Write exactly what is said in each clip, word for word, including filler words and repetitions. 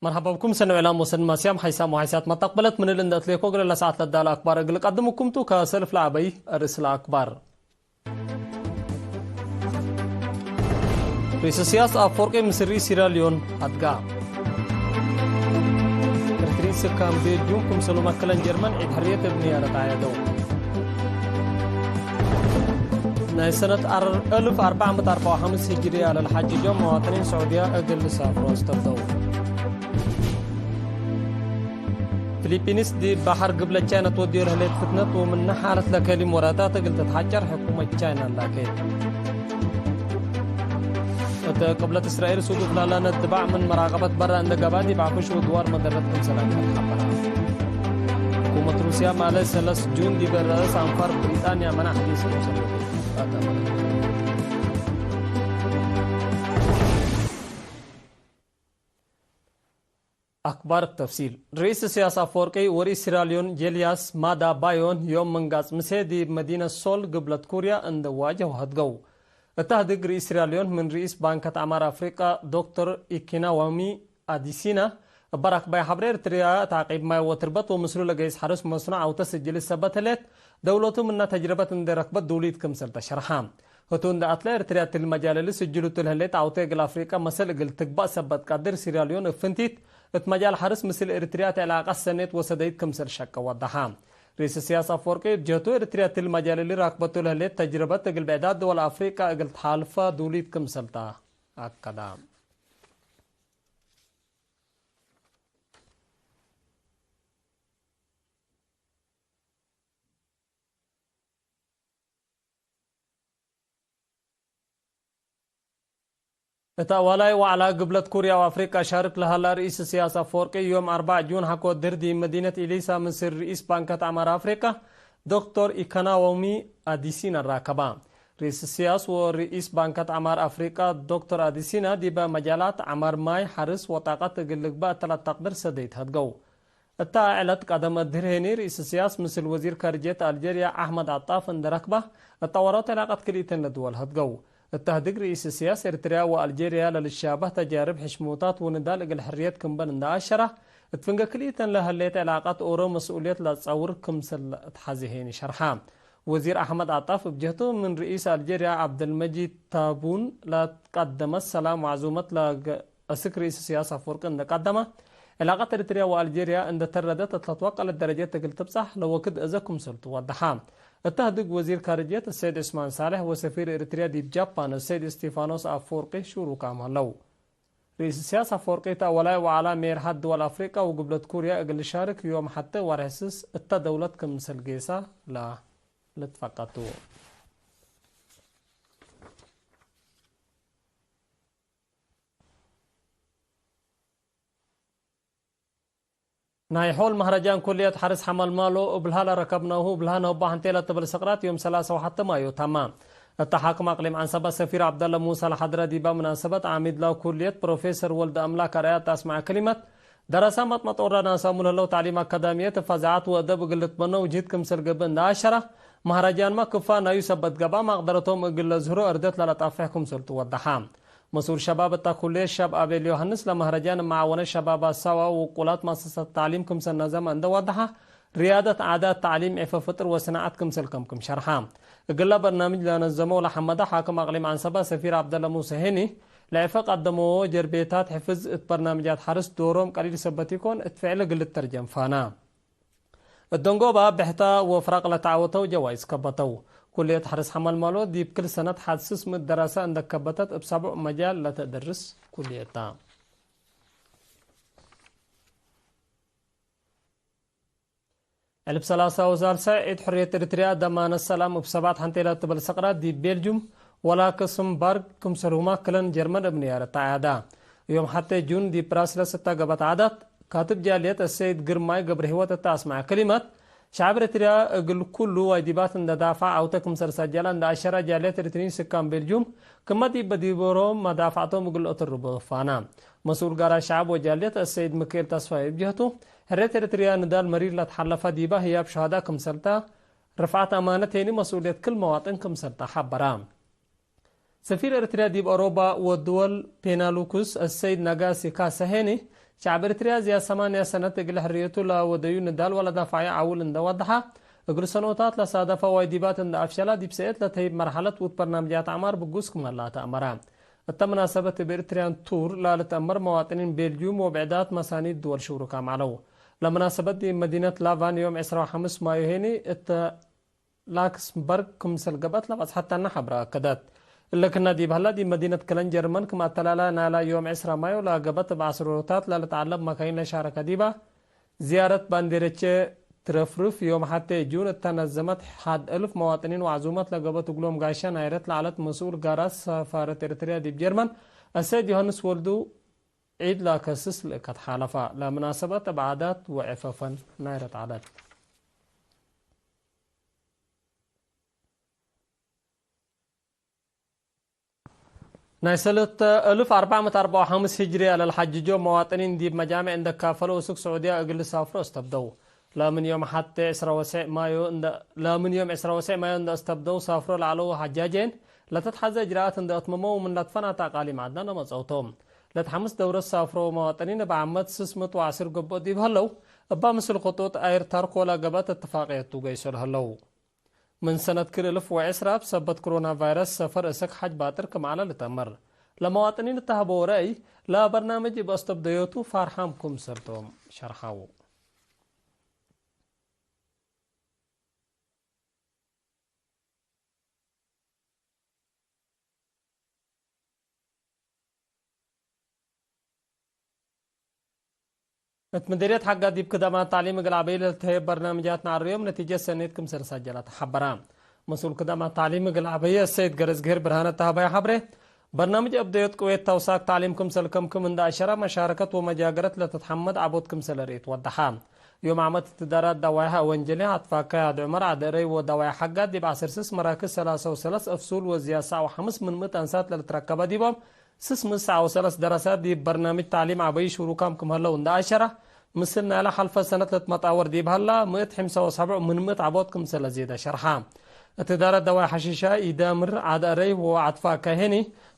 መርሐባ ብኩም ሰኒ ዕላም ወሰኒ ማስያም ሓይሳም ወሓይሳት መተቅበለት ምን እሊ እንደ እትሌኮ እግለ ለሰዓት ለዳለ አክባር እግል ቀድምኩም ቱ። ከሰልፍ ለዐበይ ርእስ ለአክባር። ርኢስ እስያስ አፈወርቂ ምስል ርኢስ ሲራልዮን ሀድጋ። ኤርትርዪን ስካን ቤልጁም ክምሰሉ መክለን ጀርመን ዒድ ሕርየት እብ ንያረት አያደው። ናይ ሰነት አር-፣ እልፍ አርበዕ ምእት አርበዕ ወሐምስ ሂጅርያ ለልሐጅጆም መዋጥኒን ስዑድያ እግል ልሳፍሮ አስተብደው። ፊሊፒንስ ዲብ በሐር ግብለ ቻይና ትወድዮ ለህሌት ፍትነት ወምነ ሓለት ለከሊም ወራታት እግል ትትሐጨር ሕኩመት ቻይና ላኬት። እተ ቅብለት እስራኤል ሱዱፍ ላላነት ድባዕ ምን መራቀበት በረ እንደ ገባ ዲብ ዐፍሽ ወድዋር መደረት ክምሰል አካል ሐበራ። ሕኩመት ሩስያ ማለ ሰለስ ጁን ዲበ ረአስ አንፋር ብሪጣንያ መናሕ ዲስ ክምሰል አክባር ተፍሲል። ርኢስ እስያስ አፈወርቂ ወርኢስ ሲራልዮን ጄልያስ ማዳ ባዮን ዮም ምንጋጽ ምሴ ዲብ መዲነት ሶል ግብለት ኩርያ እንደ ዋጀው ሀድገው። እተ ህድግ ርኢስ ሲራልዮን ምን ርኢስ ባንከት አማር አፍሪቃ ዶክተር ኢኪናዋሚ አዲሲና እበ ራክባይ ሐብሬ ኤርትርያ ተዕቂብ ማይ ወትርበት ወምስሉ ለገይስ ሐርስ መስኖ ዐውተ ስጅል ሰበት ህሌት፣ ደውለቱ ምና ተጅረበት እንደ ረክበት ዱሊት ክምሰል ተሸርሐ። ህቱ እንደ አትለ ኤርትርያ ትል መጃለሊ ስጅሉቱ ለህሌት ዐውተ እግል አፍሪቀ መሰል እግል ትግባእ ሰበት ቀድር ሲራልዮን እብ ፍንቲት እት መጃል ሐርስ ምስል ኤርትርያ ተዕላቀት ሰኔት ወሰደይት ክምሰል ሸቀ ወደሐ። ርኢስ እስያስ አፈወርቂ እብ ጀህቱ ኤርትርያ ትል መጃለሊ ራክበቱ ለህሌት ተጅረበት እግል ብዕዳት ድወል አፍሪቀ እግል ተሓልፈ ዱሊት ክምሰልታ አከዳ። እት አዋላይ ወዐላ ግብለት ኩርያ ወአፍሪቃ ሻርክ ለሀላ ርኢስ እስያስ አፈወርቂ ዮም አርበዕ ጁን ሐቆ ድር ዲብ መዲነት ኢሊሳ ምስል ርኢስ ባንከት አማር አፍሪቃ ዶክተር ኢከናወሚ አዲሲን አራከባ። ርኢስ እስያስ ወርኢስ ባንከት አማር አፍሪቃ ዶክተር አዲሲና ዲበ መጃላት ዐማር ማይ፣ ሐርስ ወጣቀት እግል ልግበእ እተ ለአተቅድር ሰደይት ሀድገው። እታ ዕለት ቀደመ ድህር ሄኒ ርኢስ እስያስ ምስል ወዚር ካርጅየት አልጀርያ አሕመድ አጣፍ እንደ ረክባ፣ እት ጠወሮት ዕላቀት ክልኢተን ለድወል ሀድገው። እተ ህድግ ርኢስ እስያስ ኤርትርያ ወአልጀርያ ለልሻበህ ተጃርብ ሕሽሙታት ወንዳል እግል ሕርየት ክምበል እንደ አሸራ፣ እት ፍንገ ክልኢተን ለህሌት ዕላቀት ኦሮ መስኡልየት ለጸውር ክምሰል እትሐዜ ሄኒ ሸርሐ። ወዚር አሕመድ አጣፍ እብ ጀህቱ ምን ርኢስ አልጀርያ ዐብደልመጂድ ታቡን ለትቀደመት ሰላም ወዐዙመት ለገ-፣ አስክ ርኢስ እስያስ አፈወርቂ እንደ ቀደመ፣ ዕላቀት ኤርትርያ ወአልጀርያ እንደ ተረደት እት ለትወቀለት ደረጀት እግል ትብጻሕ ለወክድ አዘ ክምሰልቱ ወደሐ። እተ ህድግ ወዚር ካርጅየት አሰይድ ዑስማን ሳልሕ ወሰፊር ኤርትርያ ዲብ ጃፓን አሰይድ እስቲፋኖስ አፈወርቂ ሹሩካም ሀለው። ርኢስ እስያስ አፈወርቂ እት አወላይ ወዐላ ሜርሐት ድወል አፍሪቃ ወግብለት ኩርያ እግል ልሻርክ ዮም ሐቴ ወርሕ ስስ እተ ደውለት ክምሰል ጌሰ ለልትፈቀቱ። ናይ ሖል መህረጃን ኩልየት ሐርስ ሐመልማሎ እብልሃ ለረከብናሁ እብልሃ ነሆባ ሐንቴ ለትብል ስቅራት ዮም ሰላሰ ወሐቴ ማዮ ተመ። እተ ሓክም አቅሊም ዐንሰበት ሰፊር ዐብደለ ሙሳ ለሐድረ ዲበ ምናሰበት ዓሚድ ላው ኩልየት ፕሮፌሰር ወልደ አምላክ አርአያ እት አስመዐ ክሊመት፣ ደረሰ መጥመጦረ ናሳሙ ለህለው ተዕሊም አካዳሚየት እብ ፈዛዐት ወአደብ እግል ልትበነው ጅህድ ክምሰል ገብእ እንደ አሸረ፣ መህረጃንመ ክፋ ናዩ ሰበት ገብአ መቅደረቶም እግል ለዝህሮ እርደት ለለጠፍሕ ክምሰልቱ ወደሐ። መስኡል ሸባብ እተ ኩልየት ሸብ አቤል ዮሐንስ ለመህረጃን እብ መዓወነት ሸባብ አሳዋ ወውቁላት መአሰሰት ተዕሊም ክምሰል ነዘመ እንደ ወደሐ፣ ርያደት ዓዳት ተዕሊም ዒፈ ፍጥር ወስናዐት ክምሰል ከምክም ሸርሐ። እግለ በርናምጅ ለነዘመው ለሐመደ ሓክም አቅሊም ዐንሰበ ሰፊር ዐብደለ ሙሴ ሄኒ፣ ለዒፈ ቀደመዎ ጀርቤታት ሕፍዝ እት በርናምጃት ሐርስ ዶሮም ቀሊል ሰበት ኢኮን፣ እት ፍዕል እግል ልተርጀም ፋና። እት ደንጎባ ብሕታ ወፍራቅ ለተዐወተው ጀዋይዝ ከበተው። ኩልየት ሐርስ ሐመልማሎ ዲብ ክል ሰነት ሐድ ስስ ምእት ደረሰ እንደ ከበተት እብ ሰቡዕ መጃል ለተደርስ ኩልየት ተ። ዕልብ ሰላሳ ወሳልሰ ዒድ ሕርየት ኤሪትርያ ደማነት ሰላም እብ ሰባት ሐንቴ ለትብል ሰቅራት ዲብ ቤልጁም ወላክሰምበርግ ክምሰልሁመ ክለን ጀርመን እብ ንያረት ተዐያዳ። ዮም ሐቴ ጁን ዲብ ብራስለስ እተ ገብአት ዐዳት፣ ካትብ ጃልየት አሰይድ ግርማይ ገብረሂወት እተ አስመዐ ክሊመት፣ ሸዐብ ኤሪትርያ እግል ኩሉ ዋጅባት እንደ ዳፈዕ ዐውተ ክምሰል ሰጀለ እንደ አሸረ ጃልየት ኤሪትርዪን ስካን ቤልጁም ክመ ዲብ በዲቦሮም መዳፈዕቶም እግል አተርቦ ፋና። መስኡል ጋር ሸዐብ ወጃልየት አሰይድ ምክኤል ተስፋይ እብ ጀህቱ፣ ሕርየት ኤሪትርያ ንዳል መሪር ለትሐለፈ ዲበ ህያብ ሹሀዳ ክምሰልተ፣ ርፍዐት አማነት ሄኒ መስኡልየት ክል መዋጥን ክምሰልተ ሐበረ። ሰፊር ኤሪትርያ ዲብ አውሮባ ወድወል ቤናሉኩስ አሰይድ ነጋሲ ካሳ ሄኒ፣ ሸዕብ ኤሪትርያ ዝያድ ሰማንያ ሰነት እግል ሕርየቱ ለወደዩ ንዳል ወለዳፍዐዩ ዐውል እንደ ወደሐ፣ እግል ሰኖታት ለሳደፈ ዋጅባት እንደ አፍሸላ፣ ዲብ ሰእት ለተህይብ መርሐለት ኡት በርናምጃት ዐማር ብጉስ ክም ላተ አመረ። እተ መናሰበት እብ ኤሪትርያን ቱር ላልትአመር መዋጥኒን ቤልጁም ወብዕዳት መሳኒት ድወል ሽውሩካም ዐለው። ለመናሰበት ዲብ መዲነት ላቫን ዮም ዕስራ ወሐምስ ማዮ ሄኒ እተ ላክስምበርግ ክምሰል ገብአት ለበጽሐት ተነ ሐብረ አከደት። እለ ክና ዲብ ሀላ፣ ዲብ መዲነት ከለን ጀርመን ክም አተላላ ናላ ዮም ዕስራ ማዮ ለገብአት እብ አስሮታት ለልትዐለብ መካይን ለሻረከ ዲባ ዝያረት ባንዴረቼ ትረፍርፍ ዮም ሐቴ ጁን እተ ነዘመት ሐድ እልፍ መዋጥኒን ወዐዙመት ለገብአት እግሎም ጋሻ ናይረት ለዐለት መስኡል ጋራት ሰፋረት ኤሪትርያ ዲብ ጀርመን አሰይድ ዮሐንስ ወልዱ ዒድ ለከስስ ልእከት ሓለፋ። ለምናሰበት እብ ዓዳት ወዕፈፈን ናይረት ዐለት። ናይ ሰለት እልፍ አርበዕ ምእት አርበዕ ወሐምስ ሂጅርያ ለልሐጅጆ መዋጥኒን ዲብ መጃምዕ እንደ ካፈለው እስክ ስዑድያ እግል ልሳፍሮ አስተብደው። ለምን ዮም ሐቴ ዕስራ ወሰዕ ማዮ እንደ፣ ለምን ዮም ዕስራ ወሰዕ ማዮ እንደ አስተብደው ሳፍሮ ለዐለው ሐጃጄን ለተትሐዘ እጅራአት እንደ አትመመው ምን ለትፈናተ አቃሊም ዐድናን ለመጸውቶም። ለትሐምስ ደውረት ሳፍሮ መዋጥኒን እብ ዓመት ስስ ምእት ወዐስር ገብኦ ዲብ ሀለው፣ እባ ምስል ክጡጥ አይር ታርኮ ለገብአት እትፋቅየቱ ገይሶ ለሀለው። ምን ሰነት ክል እልፍ ወዕስራ እብ ሰበት ክሮና ቫይረስ ሰፈር እስክ ሐጅ ባጥር ክም ዐለ ልትአመር። ለመዋጥኒን እተሀበው ረአይ፣ ለበርናምጅ እብ አስተብደዮቱ ፋርሓም ክምሰል ቶም ሸርሐው። እት ምድርየት ሐጋ ዲብ ክደማት ታዕሊም እግል ዐበዩ ለልትሀየብ በርናምጃት ነዐረዮም፣ ነቲጀት ሰኔት ክምሰል ሰጀለት ሐበረ። መስኡል ክደማት ታዕሊም እግል ዐበዩ አሰይድ ገረዝግሄር ብርሃነ እተ ሀበየ ሐብሬ፣ በርናምጅ አብደዮት ቅዌት ተውሳክ ታዕሊም ክምሰል ከምክም እንደ አሸረ፣ መሻረከት ወመጃገረት ለትትሐመድ ዐቦት ክምሰል ርኢት ወደሐ። ዮም ዓመት እት እዳራት ደዋይሕ አወንጀሌ፣ አትፋካይ አድ ዑመር፣ ዐድ እረይ ወደዋይሕ ሐጋ ዲብ ዐስር ስስ መራክዝ ሰላሳ ወሰለስ አፍሱል ወዝያድ ሰዕ ወሐምስ ምን ምእት አንሳት ለልትረከበ ዲቦም፣ ስስ ምእት ሰዕ ወሰለስ ደረሳት ዲብ በርናምጅ ታዕሊም ዐበዩ ሹሩካም ክም ሀለው እንደ አሸረ፣ ምስል ናይለ ሐልፈ ሰነት ለትመጣወር ዲብ ሀላ፣ ምእት ሐምሳ ወሰብዕ ምን ምእት ዐቦት ክምሰለ ዜደ ሸርሐ። እት እዳረት ደዋይ ሐሺሻ ኢዳምር፣ ዐድ አረይ ወዐድ ፋካይ ሄኒ፣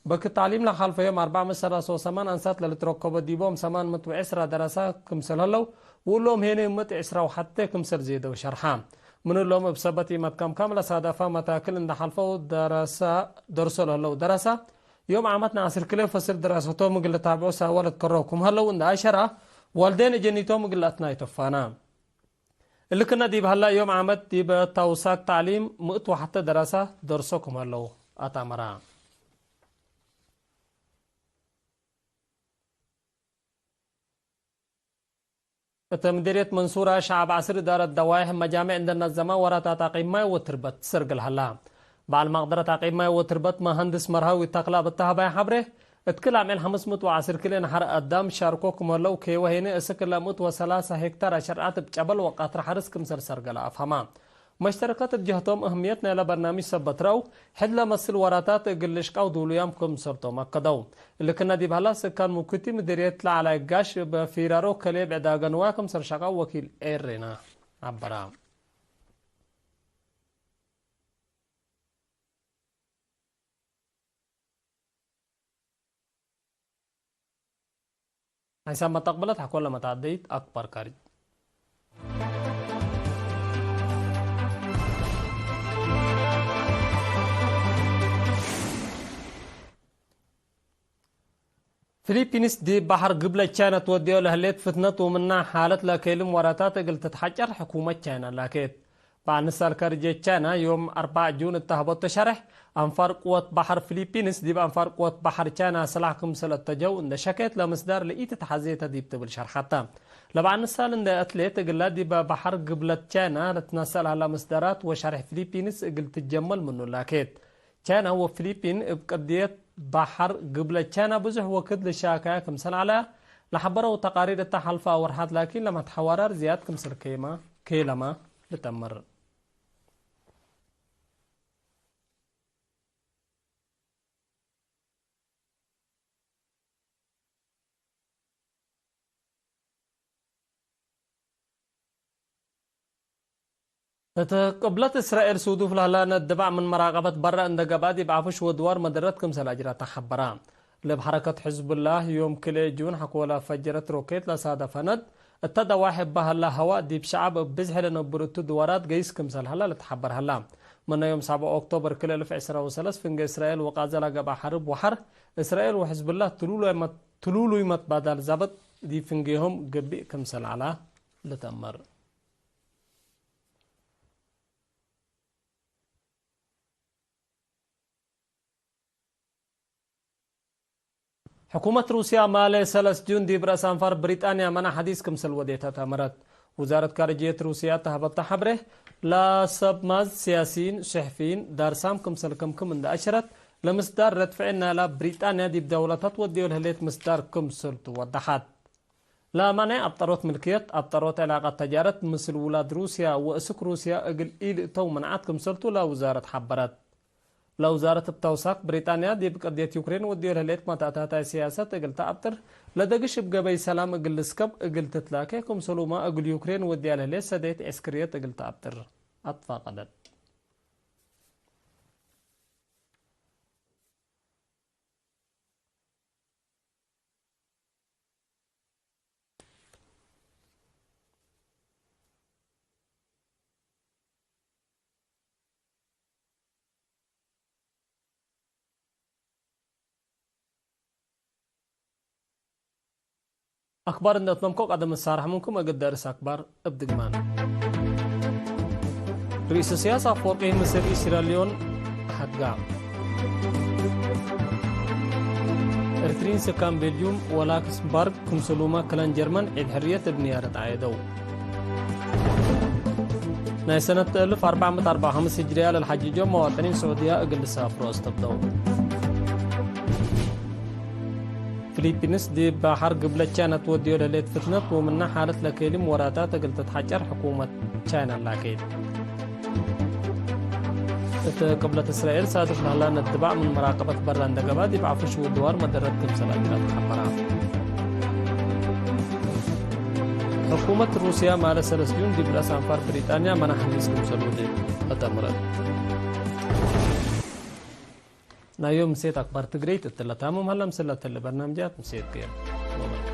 በክት ታዕሊም ለሐልፈ ዮም አርበዕ ምእት ሰላሳ ወሰማን አንሳት ለልትረከቦ ዲቦም ሰማን ምእት ወዕስራ ደረሳ ክምሰል ሀለው፣ ወእሎም ሄኒ ምእት ዕስራ ወሐቴ ክምሰል ዜደው ሸርሐ። ምን እሎም እብ ሰበት ኢመትከምካም ለሳደፈ መታክል እንደ ሐልፈው ደረሳ፣ ደርሶ ለህለው ደረሳ፣ ዮም ዓመት ነአስር ክልኤ ፈስል ድራሰቶም እግል ልታብዖ ሳወ ለትከረው ክም ሀለው እንደ አሸራ፣ ዋልዴን እጀኒቶም እግል ለአትናይ ተፋና። እሊ ክነ ዲብ ሀላ ዮም ዓመት ዲብ ተውሳክ ታዕሊም ምእት ወሐተ ደረሳ ደርሶ ክም ሀለው አታመራ። እት ምዲርየት መንሱራ ሸዐብ ዐስር እዳረት ደዋይሕ መጃምዕ እንደ ነዘመ ወራታት አቂብ ማይ ወትርበት ትሰርግል ሀላ። በዐል መቅደረት አቂብ ማይ ወትርበት መሀንድስ መርሃዊ ተክላ እብ ተሀባይ ሐብሬ፣ እት ክል አምዕል ሐምስ ምእት ወዐስር ክልኤ ነሐር አዳም ሻርኮ ክም ሀለው ኬወ ሄነ እስክ ለምእት ወሰላሳ ሄክታር አሸርዓት እብ ጨበል ወቃትር ሐርስ ክምሰል ሰርገለ አፍሀማ። መሽተረከት እብ ጀህቶም እህምየት ናይለ በርናምጅ ሰበት ረአው፣ ሕድ ለመስል ወራታት እግል ልሽቃው ዱሉያም ክምሰልቶም አከደው። እሊ ክነ ዲብ ሀላ፣ ስካን ሙኩቲ ምዲርየት ለዐላይ ጋሽ እብ ፊራሮ ከሌብ ዕዳገ ንዋይ ክምሰል ሸቃው ወኪል ኤሬና ዐበራ። ሐይሳም መተቅብለት ሐቆለ መታደይት አክበር ካርጅ። ፊሊፒንስ ዲብ በሐር ግብለት ቻይና ትወድዮ ለህሌት ፍትነት ወምና ሓለት ለከይልም ወራታት እግል ትትሐጨር ሕኩመት ቻይና ላኬት። በአንሳል ካርጅየት ቻይና ዮም አርበዕ ጁን እተ ሀበቶ ሸርሕ፣ አንፋር ቅወት በሐር ፊሊፒንስ ዲብ አንፋር ቅወት በሐር ቻይና ስላሕ ክምሰል አተጀው እንደ ሸኬት ለምስዳር ለኢትትሐዜተ ዲብ ትብል ሸርሐተ። ለበአንሳል እንደ አትሌት እግላ ዲበ በሐር ግብለት ቻይና ለትነሰል ሀላ ምስዳራት ወሸርሕ ፊሊፒንስ እግል ትጀመል ምኑ ላኬት። ቻይና ወፊሊፒን እብ ቅድየት በሐር ግብለት ቻይና ብዙሕ ወክድ ልሻከያ ክምሰል ዐለ ለሐበረው ተቃሪር እተ ሐልፈ አወርሓት ላኪን ለመትሐዋራር ዝያድ ክምሰል ኬማ፣ ኬለመ ልተምር። እት ቅብለት እስራኤል ሱዱፍ ለህላ ነድባዕ ምን መራቀበት በረ እንደ ገብአ ዲብ አፍሽ ወድዋር መደረት ክምሰል አጅረተ ሐበረ። ለብ ሐረከት ሕዝቡላህ ዮም ክልኤ ጁን ሐቆለ ፈጀረት ሮኬት ለሳደፈነት እተ ደዋሕ እበ ሀላ ሀዋእ ዲብ ሸዐብ እብ ብዝሕ ለነብር እቱ ድዋራት ገይስ ክምሰል ሀላ ልትሐበር ሀላ። ምነ ዮም ሳብዕ ኦክቶበር ክልኤ እልፍ ዕስራ ወሰለስ ፍንጌ እስራኤል ወቃዘ ለገብአ ሐርብ ወሐር፣ እስራኤል ወሕዝቡላህ ትሉሉይ መት-፣ ትሉሉይ መትባዳል ዛብጥ ዲብ ፍንጌሆም ገብእ ክምሰል ዐላ ልትአመር። ሕኩመት ሩስያ ማለ ሰለስ ጁን ዲብ ረአስ አንፋር ብሪጣንያ መና ሐዲስ ክምሰል ወዴተ ተአመረት። ውዛረት ካርጅየት ሩስያ ተሀበተ ሐብሬ፣ ለሰብ ማዝ፣ ሲያሲይን፣ ስሕፊይን፣ ዳርሳም ክምሰል ክም ክም እንደ አሸረት፣ ለምስዳር ረድፍዔ ናላ ብሪጣንያ ዲብ ደውለታት ወድዮ ለህሌት ምስዳር ክምሰልቱ ወደሐት። ለማንዕ አብጠሮት ምልክየት፣ አብጠሮት ዕላቀት ተጃረት ምስል ውላድ ሩስያ ወእስክ ሩስያ እግል ኢልእተው መንዓት ክምሰልቱ ለውዛረት ሐበረት። ለውዛረት እብ ተውሳክ፣ ብሪጣንያ ዲብ ቅድየት ዩክሬን ወድዮ ለህሌት መተአታታይ ሲያሰት እግል ተአብጥር፣ ለደግሽ እብ ገበይ ሰላም እግል ልስከብ እግል ትትላኬ ክምሰሉመ እግል ዩክሬን ወድያ ለህሌት ሰደየት ዕስክርየት እግል ተአብጥር አትፋቀደት። አክባር እንደ አትመምኮ ቀደም እሳርሕ ምንኩም እግል ደርስ አክባር እብ ድግማን። ርኢስ ኢሳያስ አፈወርቂ ምስል ኢሲራሊዮን ሐድጋ። ኤርትሪን ስካን ቤልጁም ወላክስበርግ ክምሰሉመ ክለን ጀርመን ዒድ ሕርየት እብ ንያረት አየደው። ናይ ሰነት እልፍ አርበዕ ምእት አርበዕ ወሐምስ ህጅርያ ለልሐጅጆ መዋጥኒን ስዑድያ እግል ልሳፍሮ አስተብደው። ፊሊፒንስ ዲብ በሐር ግብለ ቻይና ትወድዮ ለህሌት ፍትነት ወምነ ሓለት ለኬሊም ወራታት እግል ትትሐጨር ሕኩመት ቻይና ላኬት። እት ቅብለት እስራኤል ሳድፍ ለህላ ነድባዕ ምን መራቀበት በራ እንደ ገብአ ዲብ ዐፍሽ ወድዋር መደረት ክምሰል አጅራት ሐበራ። ሕኩመት ሩስያ ማለ ሰለስ ጁን ዲብ ረአስ አንፋር ብሪጣንያ መና ሐዲስ ክምሰል ወዴት አተምረት። ናይ ዮም ምሴት አክባር ትግሬይት እትለ ታምም ሀለ ምስል ለተለ በርናምጃት ምሴት ገይር ወበርክ።